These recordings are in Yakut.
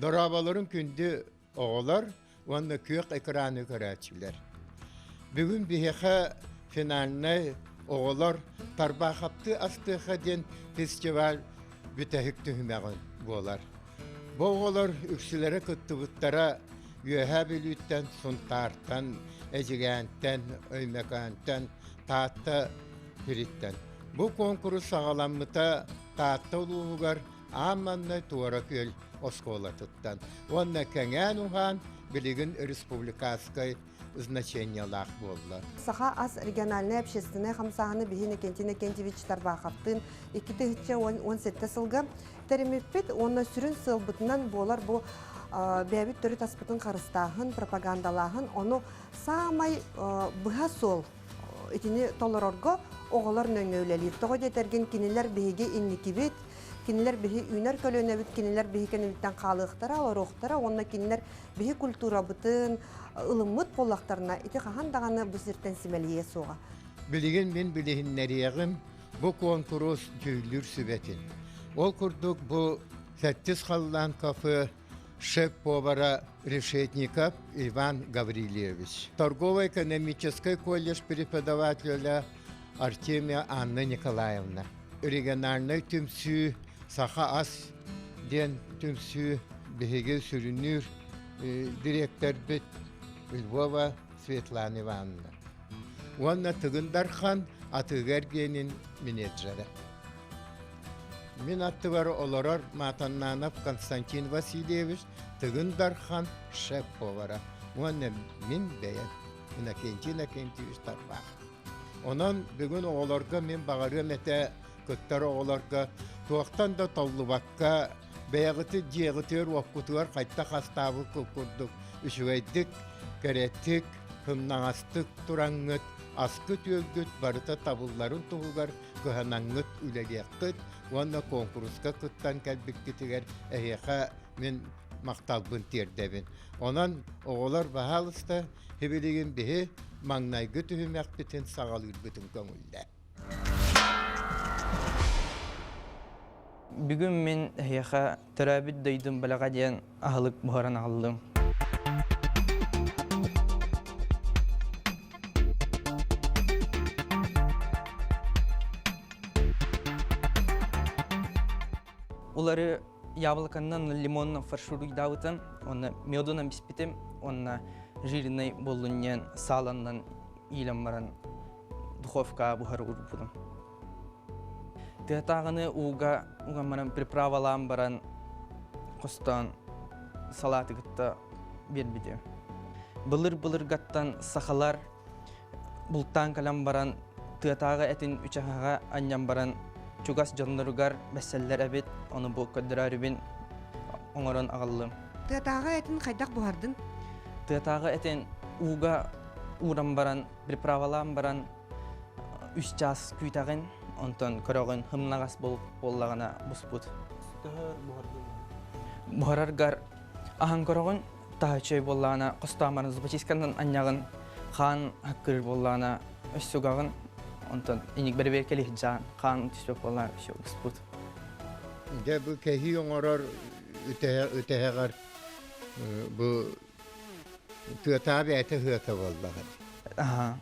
Дорооболорун күндү оҕолор уонна күөх экраны көрөөччүлэр. Бүгүн биһиэхэ финальнай оҕолор Тарбаахаптыы астыаха диэн фестиваль бүтэһик түһүмэҕин буолар. Бу оҕолор үксүлэрэ кыттыбыттара Үөһээ Бүлүүттэн, Сунтаартан, Эдьигээнтэн, Өймөкөөнтөн, Таатта сириттэн. Бу куонкурус саҕаламмыта Таатта улууһугар аан маҥнай Туора Күөл оскуолатыттан уонна кэҥээн-уһаан билигин республиканскай значениелаах буолла. Саха ас региональнай общественнай хамсааһыны биһи Иннокентий Иннокентьевич Тарбаховтыын 2017 сылга тэриммиппит уонна сүрүн сыалбытынан буолар бу бэйэбит төрүт аспытын харыстааһын, пропагандалааһын, ону саамай быһа суол итини толорорго оҕолор нөҥүө үлэлиир. Тоҕо диэтэргин кинилэр биһиги инникибит, кинилэр биһи үүнэр көлүөнэбит, кинилэр биһи кэннибиттэн хаалыахтара, олоруохтара уонна кинилэр биһи культурабытын ылыммыт буоллахтарына ити хаһан даҕаны бу сиртэн симэлийиэ суоҕа. Билигин мин билиһиннэриэҕим бу куонкурус дьүүллүүр сүбэтин. Ол курдук бу Сэттис халлаан кафе шеф-повара Решетников Иван Гаврильевич, торгово-экономическай колледж преподавателя Артемия Анна Николаевна, региональнай түмсүү Саха ас диэн түмсүү биһиги сүрүннүүр дириэктэрбит Львова Светлана Ивановна уонна Тыгын Дархан атыыга эргиэнин менеджерэ. Мин аттыбар олорор Матаннанов Константин Васильевич Тыгын Дархан шеф-повара уонна мин бэйэм Иннокентий Иннокентьевич Тарбах. Онон бүгүн оҕолорго мин баҕарыам этэ кыттар оҕолорго туохтан да толлубакка бэйэҕитин дьиэҕитигэр уоккутугар хайдах астаабыккыт курдук үчүгэйдик, кэрэтик, сымнаҕастык тураҥҥыт аскыт-үөлгүт барыта табылларын туһугар кыһанаҥҥыт үлэлиэххит уонна куонкуруска кыттан кэлбиккитигэр эһиэхэ мин махталбын тиэрдэбин. Онон оҕолор баһаалыста сибилигин биһи маҥнайгы түһүмэхпитин саҕалыырбытын көҥүллээ. Бүгүн мин эһиэхэ төрөөбүт дойдум бэлэҕэ диэн аһылык буһаран аҕаллым. Улары яблоканнан лимоннан фаршируйдаабытым, уонна медунан биспитим, уонна жирный буоллун диэн сааланнан иилэн баран духовкаҕа буһар уурбутум. Тыатааҕыны ууга уган баран приправалаан баран хостоон салааты кытта биэрбитим. Былыр-былыргаттан сахалар бултаан кэлэн баран тыатааҕы этин үчэһэҕэ анньан баран чугас дьонноругар бэссэллэр эбит, ону бу көрдөрөөрүбүн оҥорон аҕаллым. Тыатааҕы этин хайдах буһардын? Тыатааҕы этин ууга ууран баран, приправалаан баран үс чаас күүтэҕин, онтон көрөҕүн һымнаҕас буоллаҕына буспут. Буһараргар аһан көрөҕүн, таһа үчүгэй буоллаҕына хостоон баран зубочистканан анньаҕын, хаан хаккырыр буоллаҕына өссө угаҕын, онтон иник бэрэбиэркэлии сылдьаҕын, хаан түспэт буоллаҕына все буспут. Дьэ бу кэһии оҥорор үтэһэҕэр бу Тыатаа бэйэтэ ыһыата буоллаҕа. Аха.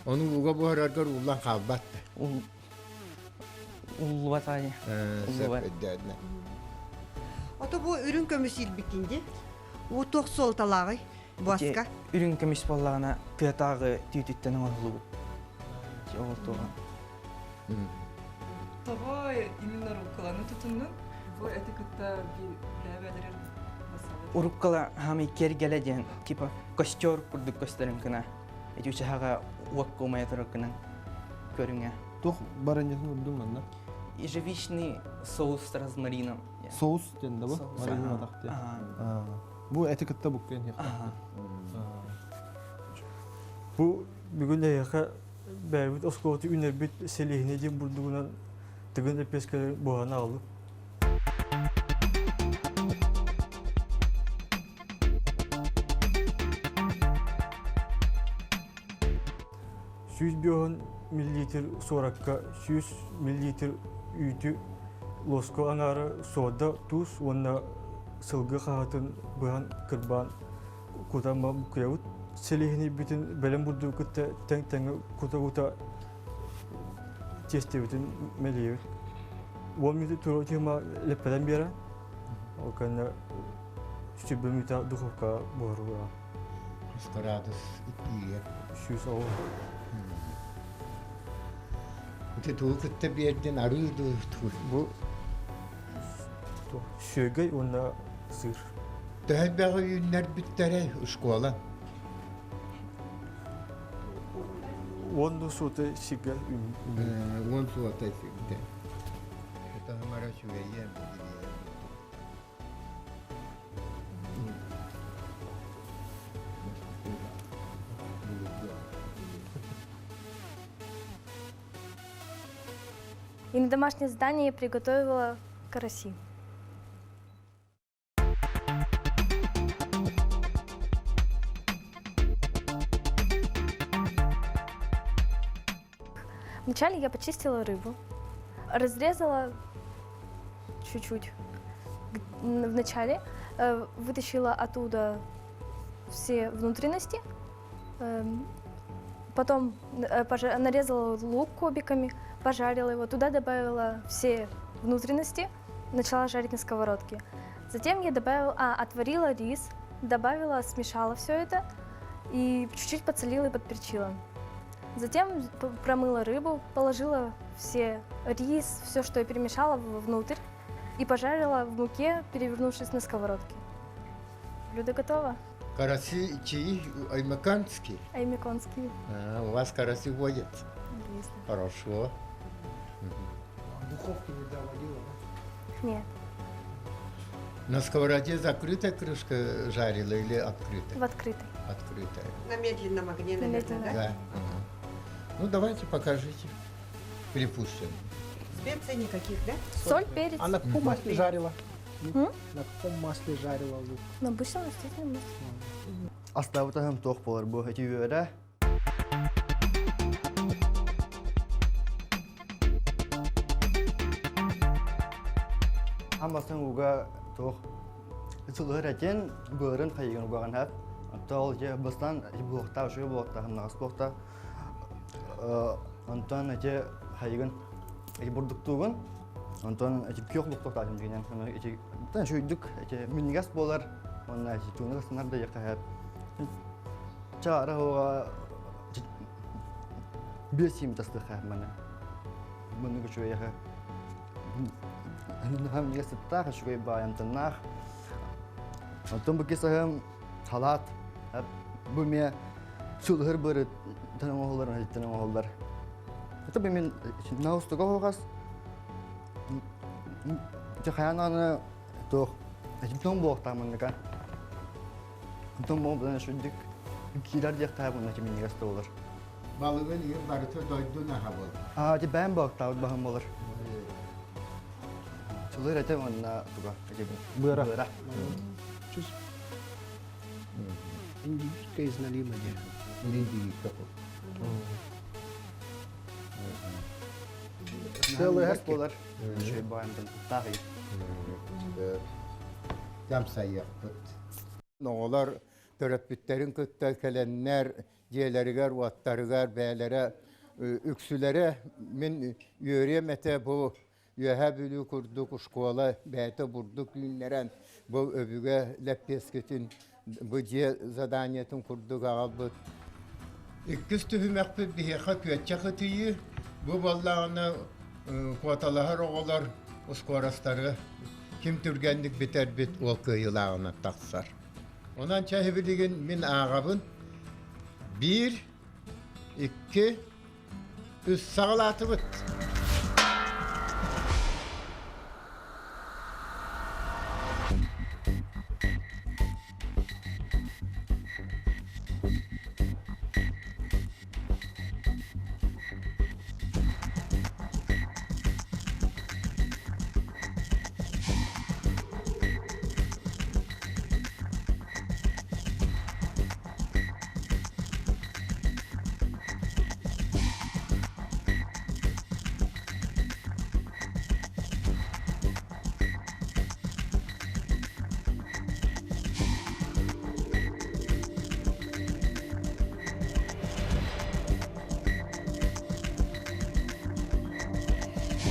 Ону ууга буһараргар ууллан хаалбат да. Уллубат аайы. Уллубат. Өйдөөдүнэ. Ото бу үрүҥ көмүс иирбиккин дии. Уу туох суолталааҕый? Буаска. Үрүҥ көмүс буоллаҕына тыатааҕы түүтүттэн оҥоһуллубут. Ол туоҕа. Тоҕо именно рукколаны тутуннун? Бу эти кытта бэйэ-бэйэлэрин Уруккала хаамый киэргэлэ диэн типа костер курдук көстөрүн гына эти учаһаҕа уокка умайа турар гынан көрүҥэ. Туох баранньатын урдуҥ манна? Ежевичный соус с розмарином. Соус диэн да бу? Марин матах диэн. Бу эти кытта буккуйан Бу бүгүн эһиэхэ бэйэбит оскуолаты үүнэрбит сэлиэһинэй диэн бурдугунан тыгын эппиэскэлэрин буһан аҕаллым. 105 миллилитр суоракка 100 миллилитр үүтү лоско аҥаара сода, туус уонна сылгы хаһатын быһан кырбаан кутан буккуйабыт. Сэлиэһинэйбитин бэлэм бурдугу кытта тэҥ-тэҥҥэ кута-кута тиэстэбитин мэлийэбит. Уон мүнүүтэ туруо тыыма лэппэтэн биэрэ. Ол кэннэ сүрбэ мүнүүтэ духовка буһарыллар. Градус иккигэ. 110. Ити тугу кытта биэрдин арыы дуу Бу сүөгэй уонна сыр. Төһө элбэҕи үүннэрбиттэрэй школа? Уон суота сиргэ Уон суота сиргэ. Таһымара үчүгэйиэн И на домашнее задание я приготовила караси. Вначале я почистила рыбу, разрезала чуть-чуть в начале, вытащила оттуда все внутренности, потом нарезала лук кубиками, пожарила его, туда добавила все внутренности, начала жарить на сковородке. Затем я добавила, отварила рис, добавила, смешала все это и чуть-чуть подсолила и подперчила. Затем промыла рыбу, положила все рис, все, что я перемешала, внутрь и пожарила в муке, перевернувшись на сковородке. Блюдо готово. Караси чьи? Аймаканские? Аймеконские. А, у вас караси водятся? Есть. Хорошо. В духовке не доводила, да? Нет. На сковороде закрытая крышка жарила или открытая? В открытой. Открытая. На медленном огне, На наверное, медленном. да? Да. Ага. Ну, давайте покажите. Припустим. Специй никаких, да? Соль, перец. А на каком масле жарила? М? На каком масле жарила лук? На обычном растительном масле. Астаабытаһым туох буолар бу эти үөрэ. Хаммастан уга туох сылыһыр этин быарын хайыгын угаҕын хап. Онто ол же бастан буохта ушуга буохта хамнагас буохта. Онтон эти хайыгын эти бурдуктуугун онтон эти күөх луктуктаатым дигинен эти тан шүйдүк эти миннигас буолар онна эти тууну сынар да якка чаара хоға бесим тастыха мана муну күчүөйэхэ хам сыттаах үчүгэй баайамтаннаах оттон бу кисаһым халаат бу ме сулуһur быры танаҥоһоллар танаҥоһоллар это бу мен наустуга хоҕас жахаянаны туох тоң буохтаамынныка тоң буон шүдүк киирэр диэхтаа буна киминигас болар. Балыгын иин барыта дойдун аха бол. Аа, ти бэм балыктаабыт баһым болар. Чулыр этем онна туга. Быра. Быра. Чус. Индийская из налима де. Индийская. Целый болар. Шөй баайымтан тағы. Там сайяқпыт. Оҕолор төрөппүттэрин кытта кэлэннэр дьиэлэригэр, уоттарыгар бэйэлэрэ үксүлэрэ мин үөрүөм этэ бу Үөһээ Бүлүү курдук школа бэйэтэ бурдук үүннэрэн бу өбүгэ лэппиэскитин бу дьиэ заданиетын курдук аҕалбыт. Иккис түһүмэхпит биһиэхэ күөччэх ытыйыы. Бу буоллаҕына куоталаһар оҕолор ускуорастары ким түргэнник бүтэрбит ол кыайыылааҕынан тахсар. Онон чэ билигин мин ааҕабын. Биир, икки, үс саҕалаатыбыт.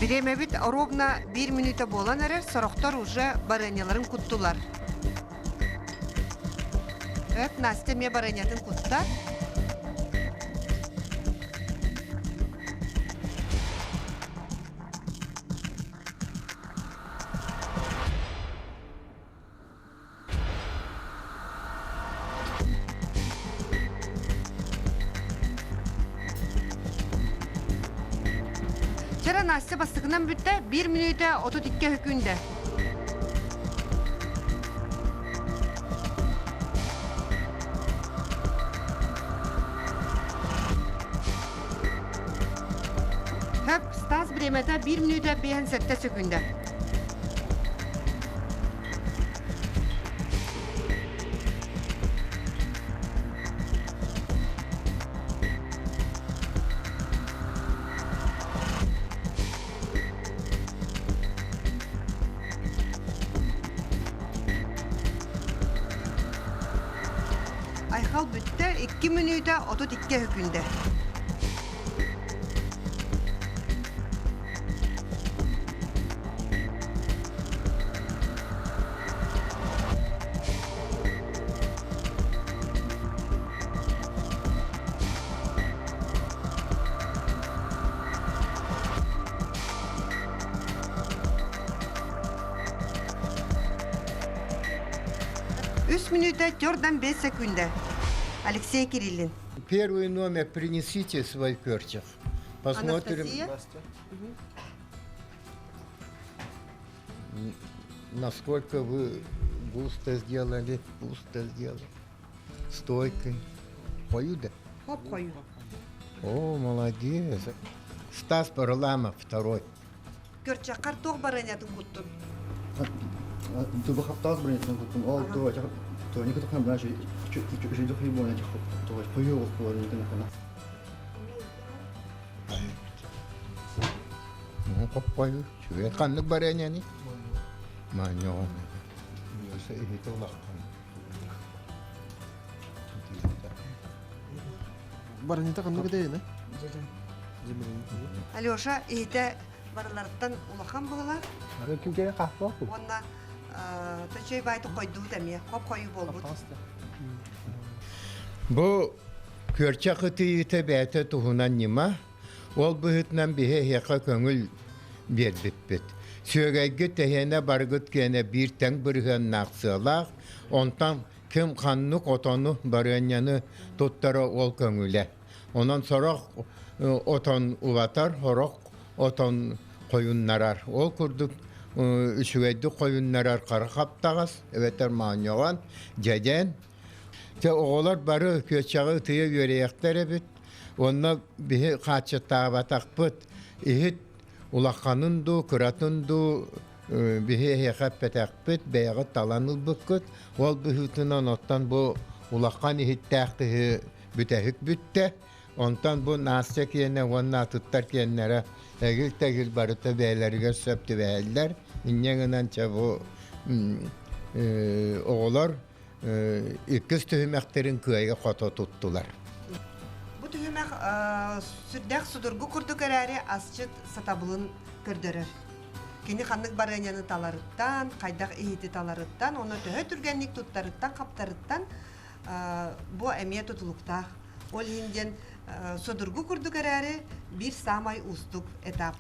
Бириэмэбит ровно биир мүнүүтэ буолан эрэр, сорохтор уже барыанньаларын куттулар. Өп, Настя эмиэ барыанньатын кутта. Чара Настя бастакынан бүттэ, биир мүнүүтэ 32 өкүндэ. Хөп, Стас бириэмэтэ биир мүнүүтэ 57 сөкүндэ. Айхал бүттэ, 2 мүнүүтэ 32 өкүндэ. Үс мүнүүтэ төрдөн бес секунда. Алексей Кириллин. Первый номер принесите свой перчик. Посмотрим. Анастасия? Насколько вы густо сделали, густо сделали. Стойкой. Хою да? Хоп хою. О, молодец. Стас Парламов второй. Көрчаккар туох барыанньатын куттун? Туба хаптаас барыанньатын куттум. Ол туба то не кутукхан бына жүйді хой буона то хою болар никына. Хоппою. Үчүгэй ханнык барыанньаны? Маанньоҕон. Өссө иһитэ улахан. Барыанньата ханнык этэй Алеша иһитэ барыларыттан улахан буолар. Ким кэлэн хаахпах Уонна төчөй баайты хойдубут эмиэ, хоп хойуу буолбут. Бу күөрчэх ытыйыыта бэйэтэ туһунан ньыма. Ол быһыытынан биһи эһиэхэ көҥүл биэрбиппит. Сүөгэйгит тэһиэнэ барыгыт киэнэ биир тэҥ бырыһыаннаах сыалаах, онтон ким ханнык отону, барыанньаны туттара ол көҥүлэ. Онон сорох отон убатар, сорох отон хойуннарар. Ол курдук үчүгэйдик хойуннарар хара хаптаҕас, эбэтэр моонньоҕон, дьэдьэн. Дьэ оҕолор бары күөччэҕи ытыйа үөрүйэхтэр эбит. Онно биһи хааччахтаабатахпыт. Иһит улаханын дуу, кыратын дуу биһи эһиэхэ эппэтэхпит, бэйэҕит талан ылбыккыт. Ол быһыытынан оттон бу улахан иһиттээх киһи бүтэһик бүттэ. Онтон бу Настя киэнэ уонна атыттар киэннэрэ эгил-тэгил барыта бэйэлэригэр сөп түбэһэллэр. Инньэ гынан чэ бу оҕолор иккис түһүмэхтэрин кыайа-хото туттулар. Бу түһүмэх сүрдээх судургу курдук эрээри асчыт сатабылын көрдөрөр. Кини ханнык барыанньаны таларыттан, хайдах иһити таларыттан, уонна төһө түргэнник туттарыттан-хаптарыттан бу эмиэ тутулуктаах. Ол иһин диэн судургу курдук эрээри биир саамай уустук этап.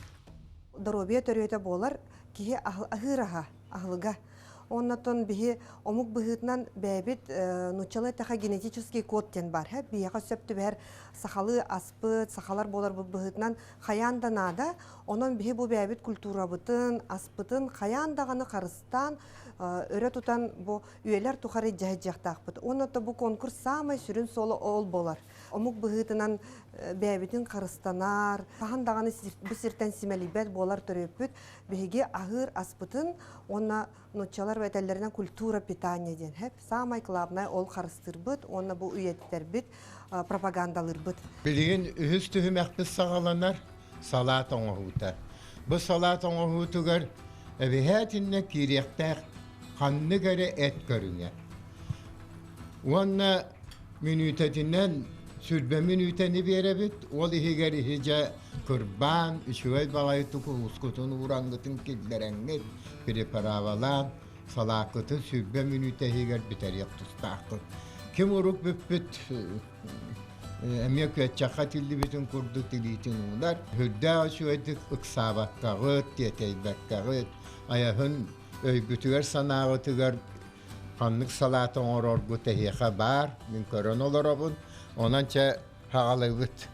Доруобуйа төрүөтэ буолар киһи аһыыр аһа, аһылыга. Оннотон биһи омук быһыытынан бэйэбит нууччалыы эттэхэ генетический код диэн баар. Биһиэхэ сөп түбэһэр сахалыы аспыт, сахалар буоларбыт быһыытынан хайаан да наада. Онон биһи бу бэйэбит культурабытын, аспытын хайаан даҕаны харыстаан, өрө тутан бу үйэлэр тухары дьаһайдьыахтаахпыт. Уонна бу конкурс саамай сүрүн суола ол буолар. Омук быһыытынан бэйэбитин харыстанар, хаһан даҕаны бу сиртэн симэлийбэт буолар төрүөппүт биһиги аһыыр аспытын уонна нууччалар этэллэринэн культура питания диэн хэп самай главное ол харыстыырбыт уонна бу үйэтитэрбит пропагандалыырбыт. Билигин үһүс түһүмэхпит саҕаланар салаат оҥоһуута. Бу салаат оҥоһуутугар эбиһээтиннэ киириэхтээх ханнык эрэ эт көрүҥэ. Уонна мүнүүтэтинэн сүрбэ мүнүүтэни биэрэбит, ол иһигэр иһи дьэ Кырбаан, үчүгэй баҕайытык уускутун уураҥҥытын киллэрэҥҥит, приправалаан, салааккытын 20 мүнүүтэ иһигэр бүтэриэх тустааххыт. Ким урук бүппүт эмиэ күөччэххэ тиллибитин курдук тилиитин уунар. Үрдээх үчүгэйдик ыксаабаккаҕыт, тиэтэйбэккэҕит, айаһын өйгүтүгэр санааҕытыгар ханнык салаат оҥороргут эһиэхэ баар, мин көрөн олоробун. Онон чэ хаҕалыыбыт.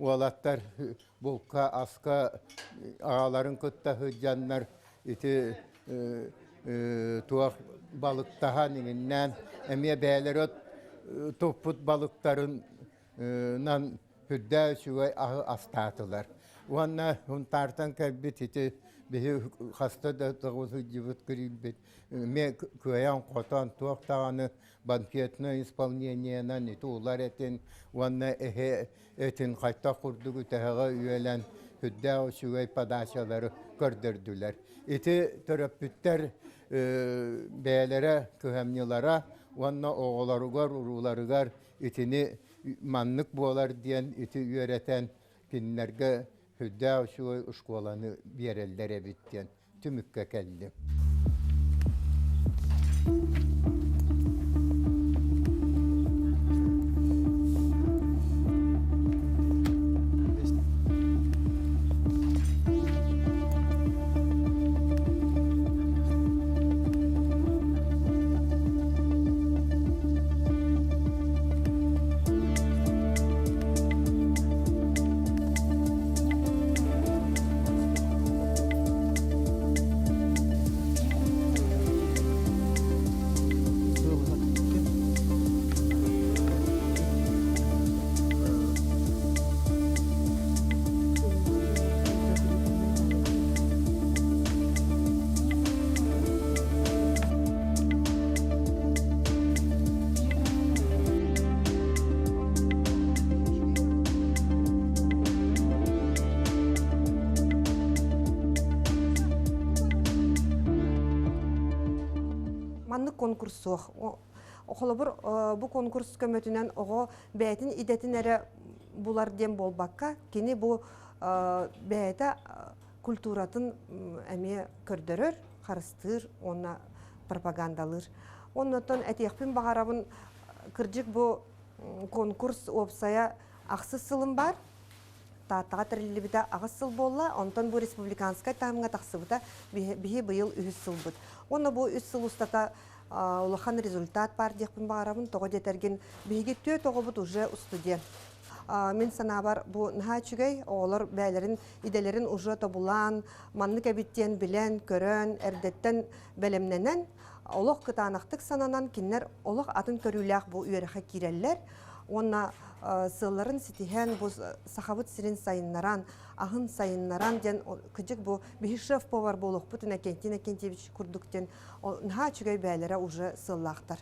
Уолаттар булка, аска аҕаларын кытта сылдьаннар ити туох балыктаһан иҥиннээн эмиэ бэйэлэрэ туппут балыктарын нан үрдээх үчүгэй аһы астаатылар. Уонна Сунтаартан кэлбит ити биһи хаста да тоҕус сылдьыбыт кирилбит эмиэ кыайан-хотон туох даҕаны банкетное исполнениенан ити улар этин уонна эһэ этин хайтах курдук үтэһэҕэ үөлэн үрдээх үчүгэй подачалары көрдөрдүлэр. Ити төрөппүттэр бэйэлэрэ кыһамньылара уонна оҕолоругар, урууларыгар итини маннык буолар диэн ити үөрэтэн кинилэргэ үрдээх үчүгэй школаны биэрэллэр эбит диэн түмүккэ кэллим. Маннык конкурс суох. Холобур, бу конкурс көмөтүнэн оҕо бэйэтин идэтин эрэ булар диэн буолбакка, кини бу бэйэтэ культуратын эмиэ көрдөрөр, харыстыыр уонна пропагандалыыр. Оннотон этиэхпин баҕарабын, кырдьык бу конкурс уопсайа ахсыс сылым бар. Тааттаҕа тэриллибитэ аҕыс сыл буолла, онтон бу республиканскай таһымҥа тахсыбыта биһи быйыл үһүс сылбыт. Уонна бу үс сыл устата улахан результат баар диэхпин баҕарабын. Тоҕо диэтэргин, биһиги түөрт оҕобут уже студент. Мин санаабар, бу наһаа үчүгэй, оҕолор бэйэлэрин идэлэрин уже тобулаан, маннык эбит диэн билэн, көрөн, эрдэттэн бэлэмнэнэн, олох кытаанахтык сананан, кинилэр олох атын көрүүлээх бу үөрэххэ киирэллэр уонна сыалларын ситиһэн, бу Сахабыт сирин сайыннаран, аһын сайыннаран диэн кыдьык бу биһи шеф-повар буолуохпут Иннокентий Иннокентьевич курдук диэн наһаа үчүгэй бэйэлэрэ уже сыаллаахтар.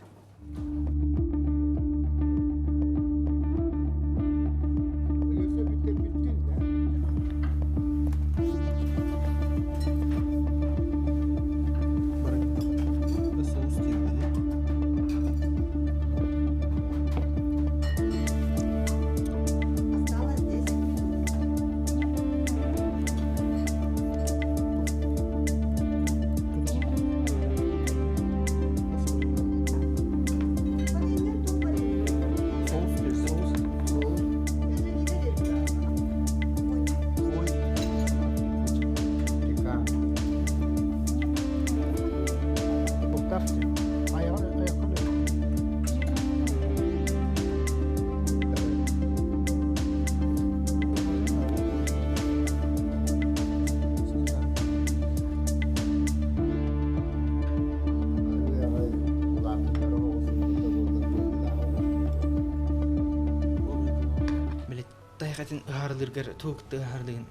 Атырдьах этин ыһаарылыыргар тугу ыһаарылыгын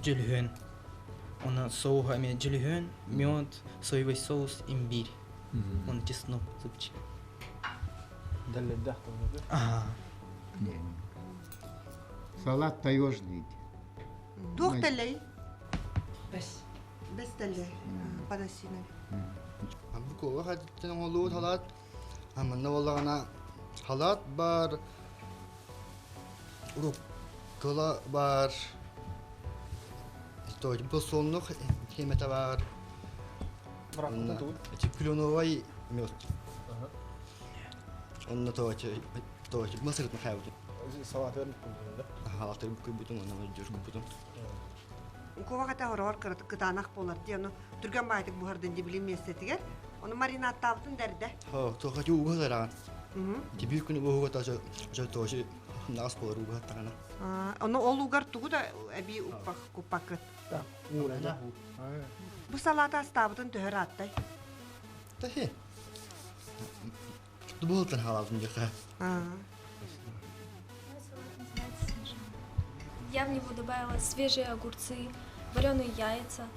дьөлүһүөн. Оны соуһа эмиэ дьөлүһүөн, мед, соевый соус, имбирь. Оны чеснок, супчик. Дэллэрдээх тылы. Ага. Салат таежный. Туох тэллэй? Бэс. Бэс тэллэй. Подосиновик. Бу куоба хатыттан оҥолуут халаат. Манна буоллаҕына халаат баар, руккола баар, подсолнух химета баар. Кленовай мед. Онно тоочу масырытын хайабытын. Салаты вербит да? Салаты күйбүтүн, онно жур куппутун. Куобах этэ хороҕор кытаанах буолар дии, ону түргэн баайтык буһардын дии билим миэстэтигэр. Ону маринадтаабытын да эрдэ. Тоха ти уга тараган. Тибир күнү буһуга тача тоочу наас болар уга тарана. Ону ол угар тугу да эби уппак куппаккыт. Бу салата астаабытын төһөр ааттай? Тахи. Тубултан халабын дьаха. Я в него добавила свежие огурцы, вареные яйца,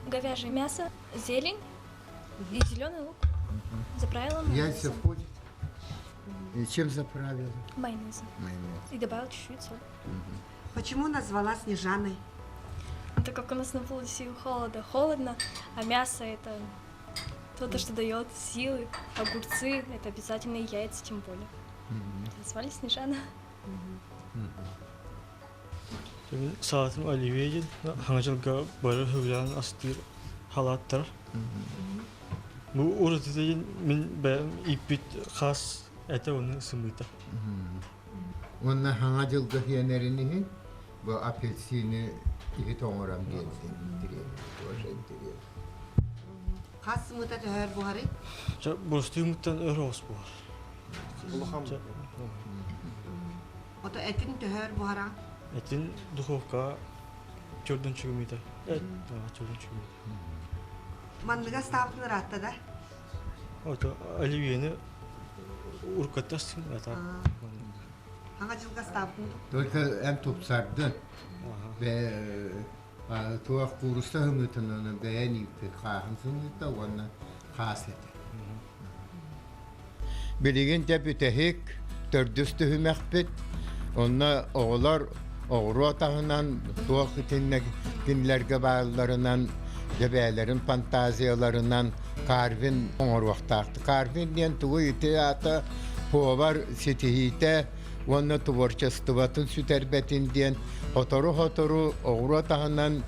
говяжье мясо, зелень и зеленый лук. Заправила Яйца майонезом. входит. И чем заправила? Майонезом. Майонез. И добавила чуть-чуть соль. Почему назвала Снежаной? Так как у нас на полусе холода холодно, а мясо это то, что дает силы, огурцы это обязательно и яйца тем более. Назвали Снежана. Салатым оливье диэн хаҥа дьылга бары сөбүлээн астыыр халааттар. Бу уратыта диэн мин бэйэм ииппит хаас этэ уонна сымыыта. Уонна хаҥа дьылга хиэнэрин иһин бу апельсины иһит оҥорон биэрдин тоже интересно. Хас сымыыта төһөр буһарый? Чэ, боростуймуттан өр оҕус буһар. Улахан. Ото этин төһөр буһара? Этин духовка чөрдөн чүгүмүтэ. Чөрдөн чүгүмүтэ. Манныга астаабытын ыраатта да? Ото оливьены уркаттас ата. Хаҥа дьылга астаабытын Только эн тупсардын. Туох куурусса һымыытынан бэйэн ииппит хааһын сымыыта уонна хаас этэ. Билигин дьэ бүтэһик төрдүс түһүмэхпит. Онно оҕолор оҕуруо таһынан туох итиннэ кинилэргэ баалларынан дьэбээлэрин фантазияларынан Карвин оҥоруохтаахтар. Карвин диэн тугуй ити аата повар ситиһиитэ уонна творчествотын сүтэрбэтин диэн сотору-сотору оҕуруо таһынан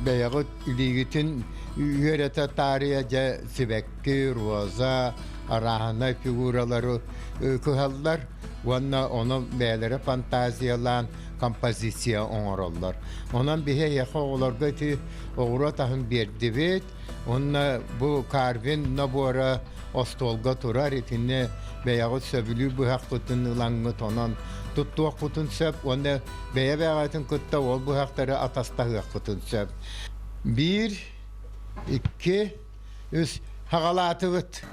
бэйэҕит илиигитин үөрэтэ таарыйа дьэ сибэкки, роза, арааһынай фигуралары кыһаллар уонна ону бэйэлэрэ фантазиялаан композиция оҥороллор. Онон биһи эһиэхэ оҕолорго ити оҕуруо таһын биэрдибит. Уонна бу Карвин набора остуолга турар итиннэ бэйэҕит сөбүлүүр быһахпытын ылаҥҥыт онон туттуохпутун сөп уонна бэйэ бэйэҕитин кытта ол быһахтары атастаһыахпытын сөп. Биир, икки, үс хаҕалаатыбыт.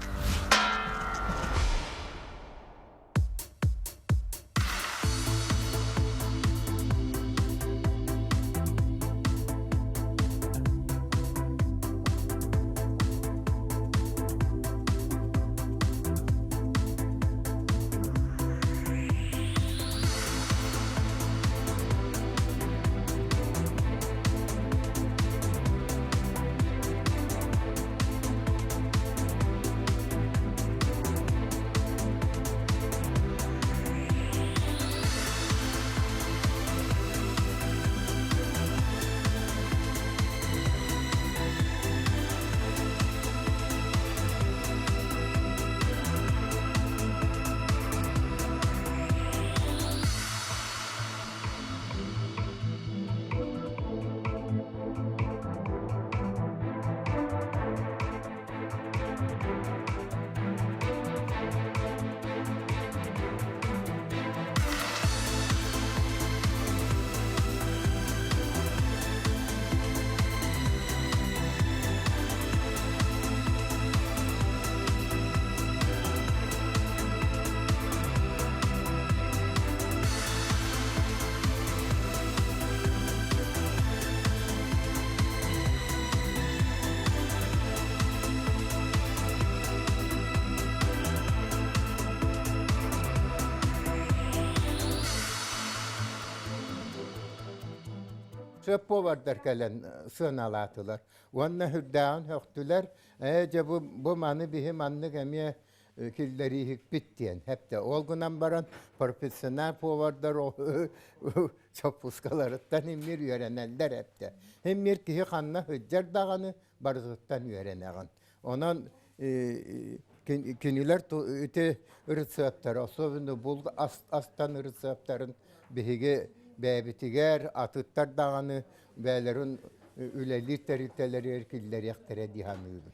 Сөп повардар кэлэн сыаналаатылар. Уонна үрдээҕин сөхтүлэр. Ээ дьэ бу, бу маны биһи маннык эмиэ киллэрииһикпит диэн эптэ. Ол гынан баран профессионал повардар чоппускаларыттан иммир үөрэнэллэр эптэ. Иммир киһи ханна сылдьар даҕаны барытыттан үөрэнэҕин. Онон кинилэр ити рецептэр, особенно бул астан рецептарын биһиги бэйэбитигэр атыттар даҕаны бэйэлэрин үлэлиир тэрилтэлэригэр киллэриэхтэрэ дии саныыбын.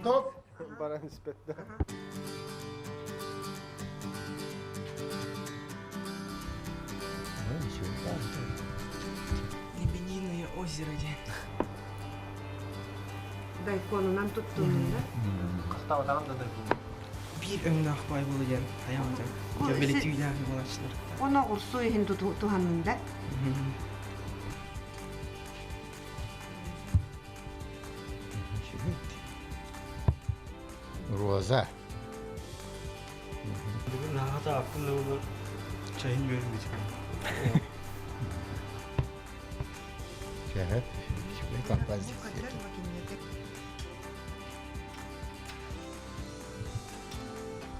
Топ! Баран испэттэ. Лебединое озеро диэн. Дайконунан туттунун да? Хастаабатаҕын да дайкон. Биир өҥнөөх баай буолу диэн хайаан дьон. Били түүлээх буолааччылар. Оны оҕурсу иһин туһаннын да? Роза. Наһаа аппын да чайын үөрбүт. Чэһэ, үчүгэй композиция.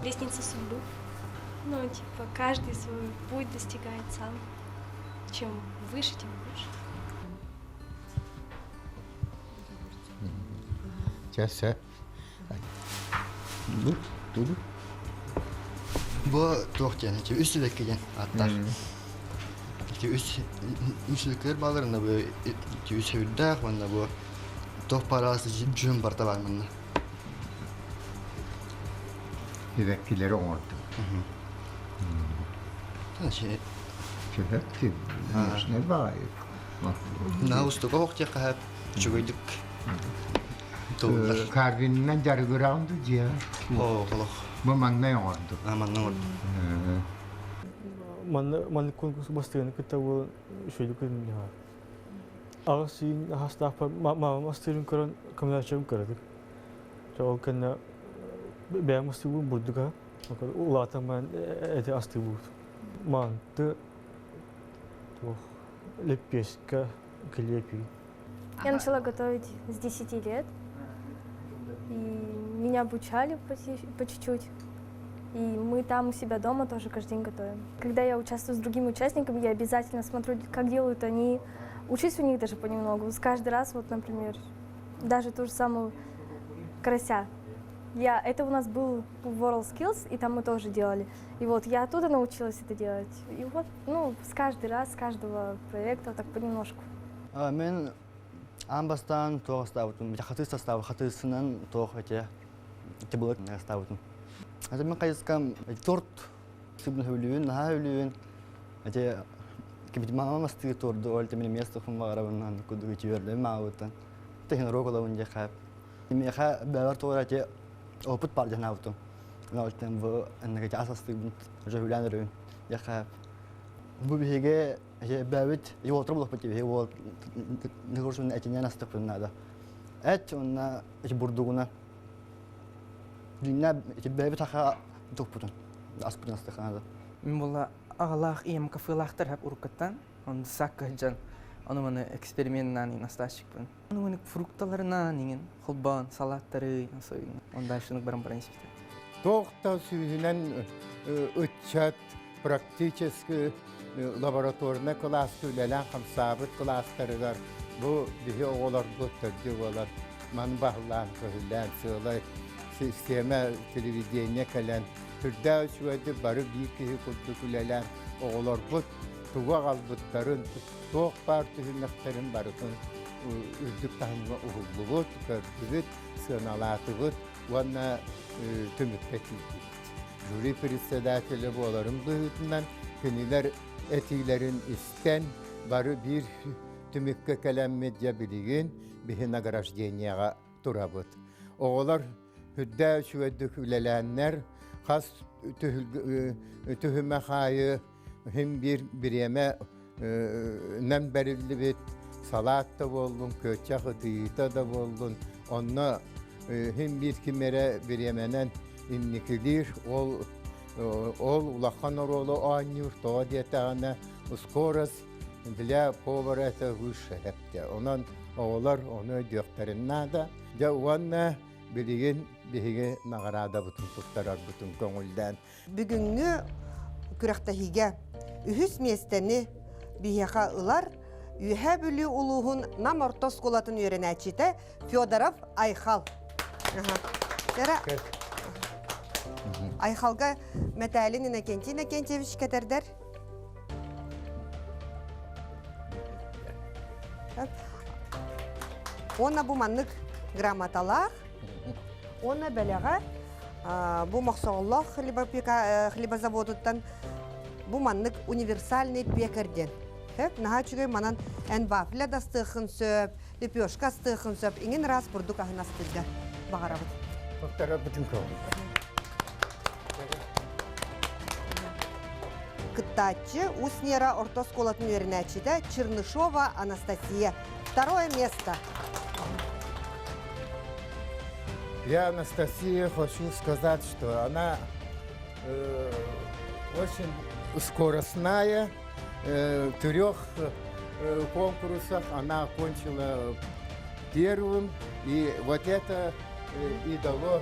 Лестница судьбы. Ну, типа, каждый свой путь достигает сам. Чем выше, тем лучше. Чэ, Бу, тугу? Бу туох диэн, ити үс сүлэкки диэн ааттаах. Ити үс үс баалар, онно бу ити үс үрдээх, уонна бу туох параас дьүһүн барыта баар манна. Сибэккилэри оҥордум. Сибэкки, нежный баайык. Наһаа устуга оһох диэххэ үчүгэйдик тыллар. Карвинынан дьарыгыраҕын дуу дьиэ? Оо, олох. Бу маҥнай оҥордум. А, манна оҥордум. Манна маннык конкурс бастыганы кытта буолан үчүгэйдик көрүннэҕэ. Аҕыс ыйын аһастаахпар маамам астыырын көрөн көмөлөөччүм кыратык. Ол кэннэ бэйэм астыыбын бурдуга улаатан баран эти астыыбыт. Манты туох леппиэскэ килиэпи. Я начала готовить с 10 лет. И меня обучали по чуть-чуть. И мы там у себя дома тоже каждый день готовим. Когда я участвую с другими участниками, я обязательно смотрю, как делают они. Учусь у них даже понемногу. С каждый раз, вот, например, даже ту же самую карася. Это у нас был World Skills, и там мы тоже делали. И вот я оттуда научилась это делать. И вот, ну, с каждый раз, с каждого проекта вот так понемножку. Мен аан бастаан туох астаабытым, хатыыс астаабы хатыысынан туох эти былыт астаабытым. Аты мен хайыскам торт сыбын хөбүлүүбүн, наһаа хөбүлүүбүн. Эти Кибит мама мастыы турду, ол тимин место хум багарабын кудугу үчүөрдüm маабыттан. Тыһын роколабын же хап. Миэхэ бэбэр туора те опыт бар жанаабытым. Олтан бу эннеге асастыгын уже хүлэн өрүн. Яха бу биһиге бэбит иолтор булаппыт биһиге ол нигурсун этинен астыкпын надо. Эт онна бурдугуна Дьиҥнээх ити бэйэбит аха туппутун аспытын астыхаада. Мин буолла аҕалаах ийэм кафелаахтар хап уруккаттан он сакка сылдьан ону маны эксперименнаан иҥин астааччыкпын. Ону маны фрукталарынан иҥин холбоон салаттары он дальше баран баран испитэ. Туох да сүүһүнэн ыччат практически лабораторнай кылааска үлэлээн хамсаабыт кылаастарыгар бу биһи оҕолорбут төрдү буолан маны баһылаан көһүлээн сыалай систиэмэ телевидение кэлэн сүрдээх үчүгэйдик бары биир киһи курдук үлэлээн оҕолорбут тугу аҕалбыттарын туох баар түһүмэхтэрин барытын үрдүк таһымҥа уһуллубут, көрдүбүт, сыаналаатыбыт уонна түмүккэ тиийдибит. Жюри председателэ буоларын быһыытынан кинилэр этиилэрин истэн бары биир түмүккэ кэлэммит дьэ билигин биһи награждениеҕа турабыт. Оҕолор үрдээ үчүгэйдик үлэлээннэр хас түһүмэх аайы хим биир бириэмэ нэм бэриллибит салаат да буоллун, күөччэх ытыйыыта да буоллун, онно хим биир ким эрэ бириэмэнэн инникилиир, ол ол улахан оруолу оонньуур, тоҕо диэтэҕинэ скорость для повара это высшая эптэ. Онон оҕолор ону өйдүөхтэрин наада. Дьэ уонна билигин биһиги наҕараадабытын туттарарбытын көҥүллээн Бүгүҥҥү күрэхтэһиигэ үһүс миэстэни биһиэхэ ылар Үөһээ Бүлүү улууһун Нам орто оскуолатын үөрэнээччитэ Федоров Айхал. Айхалга мэтээлин Иннокентий Иннокентьевич кэтэрдэр. Уонна бу маннык грамоталаах Уонна бэлэҕэ бу Мохсоҕоллоох хлебозаводуттан бу маннык универсальный пекарь диэн. Сөп, наһаа үчүгэй манан эн вафля да астыаххын сөп, лепешка астыаххын сөп, иҥин ыраас бурдук аһын астыырга баҕарабыт. Туттарарбытын көҕүллэр. Кыттааччы Усть-Нера орто оскуолатын үөрэнээччитэ Чернышова Анастасия. Второе место. Я Анастасии хочу сказать, что она э, очень скоростная. Э, в трех э, конкурсах она окончила первым. И вот это э, и дало э,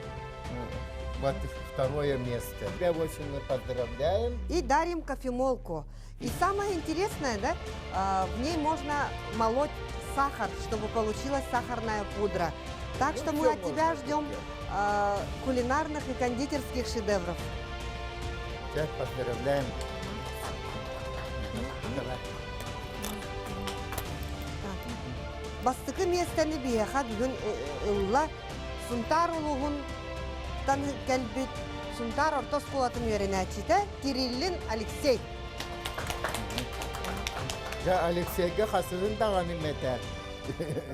вот второе место. Тебя очень мы поздравляем. И дарим кофемолку. И самое интересное, да, в ней можно молоть сахар, чтобы получилась сахарная пудра. Так что мы от тебя ждем кулинарных и кондитерских шедевров. Всех поздравляем. Давай. Бастакы миэстэни биһиэхэ бүгүн ылла Сунтаар улууһун кэлбит Сунтаар орто оскуолатын үөрэнээччитэ Кириллин Алексей. Дьэ Алексейга хасыһын даҕаны мэтээр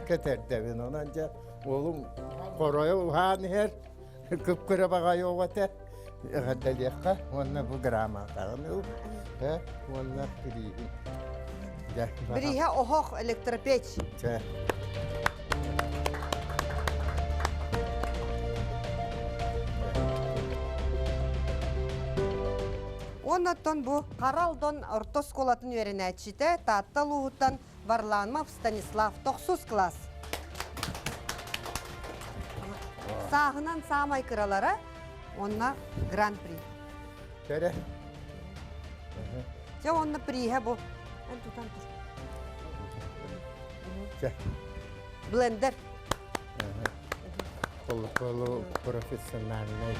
кэтэрдэбин. Онон дьэ уолум хоройо уһаан иһэр, кып-кыра баҕайы оҕо этэ. Эҕэрдэлиэххэ уонна бу грамотаҕын ыл, уонна бирииһин. Дьэ, Бирииһэ оһох электропечь. Чэ. Оннуттан бу Харалдон орто оскуолатын үөрэнээччитэ Таатта улууһуттан Варламов Станислав тохсус класс. Сааһынан саамай кыралара онно гран-при. Кэрэ. Дьэ онно приһэ бу. Эн тутан тур. Чэ. Блендер. Полу профессиональный.